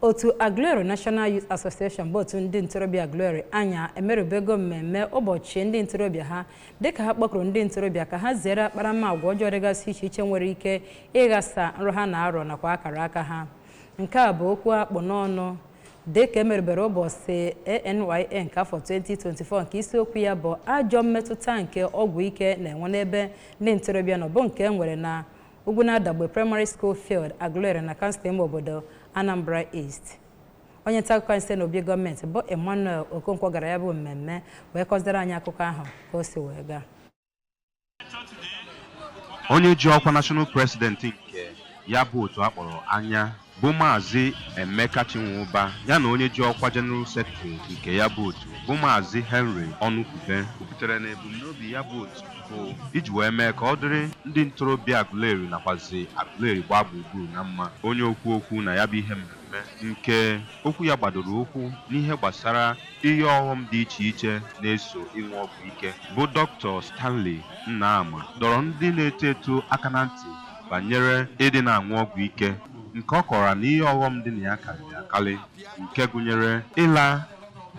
Otu Aguleri National Youth Association bụ otu ndị ntorobịa Aguleri anya emerubego mmemme ụbọchị ndị ntorobịa ha, dịka ha kpọkuru ndị ntorobịa ka ha zere akparamagwa ọjọọ dịgasị iche iche nwere ike ịghasa nrọ ha na-arọ nakwa akara aka ha. Nke a bụ okwu akpụ n'ọnụ dịka emerubere ụbọchị ANYA nke afọ 2024, nke isiokwu ya bụ ajọ mmetụta nke ọgwụ ike na-enwe n'ebe ndị ntorobịa nọ, bụ nke e nwere na Ugwunadagbe Primary School Field, Aguleri, na kansụl ime obodo Anambra East. Onye nta akụkọ anyị site n'obi gọọmenti bụ Emmanuel Okonkwo gara ya bụ mmemme wee kọzara anyị akụkọ ahụ ka o si wee gaa. Onye ji ọkwa National President nke ya bụ otu akpọrọ anya bụ Maazị Emeka Chinwụba, ya na onye ji ọkwa General Secretary nke ya bụ otu bụ Maazị Henry Ọnụkwube, kwupụtara na ebumnobi ya bụ otu bụ iji wee mee ka ọ dịrị ndị ntorobịa Aguleri nakwazi Aguleri gbaa gburugburu na mma. Onye okwu okwu na ya bụ ihe mmemme, nke okwu ya gbadoro ụkwụ n'ihe gbasara ihe ọghọm dị iche iche na-eso ịṅụ ọgwụ ike, bụ Dr. Stanley Nnama, dọrọ ndị na-eto eto aka na ntị banyere ịdị na-aṅụ ọgwụ ike, nke ọ kọrọ na ihe ọghọm dị na ya karịrị akarị, nke gụnyere ịla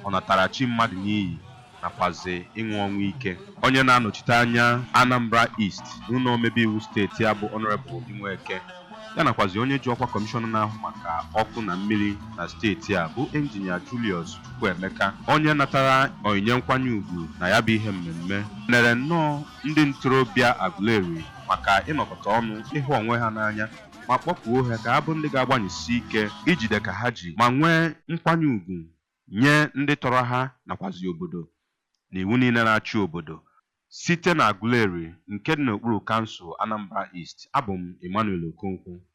ọnatarachi mmadụ n'iyi nakwazi ịṅụ ọnwụ ike. Onye na-anọchite anya Anambra East n'ụlọ omebe iwu steeti a bụ Honorable Obi Nweke, ya nakwazi onye ji ọkwa kọmishọna na-ahụ maka ọkụ na mmiri na steeti a bụ Injinia Julius Chukwuemeka, onye natara onyinye nkwanye ugwu na ya bụ ihe mmemme, nere nnọọ ndị ntorobịa Aguleri maka ịnọkọta ọnụ, ịhụ onwe ha n'anya, ma kpọkuo ha ka ha bụ ndị ga-agbanyesi ike ijide ka ha ji ma nwee nkwanye ugwu nye ndị tọrọ ha nakwazi obodo na iwu niile na-achị obodo. Site na Aguleri nke dị n'okpuru kansụl Anambra East, abụ m Emmanuel Okonkwo.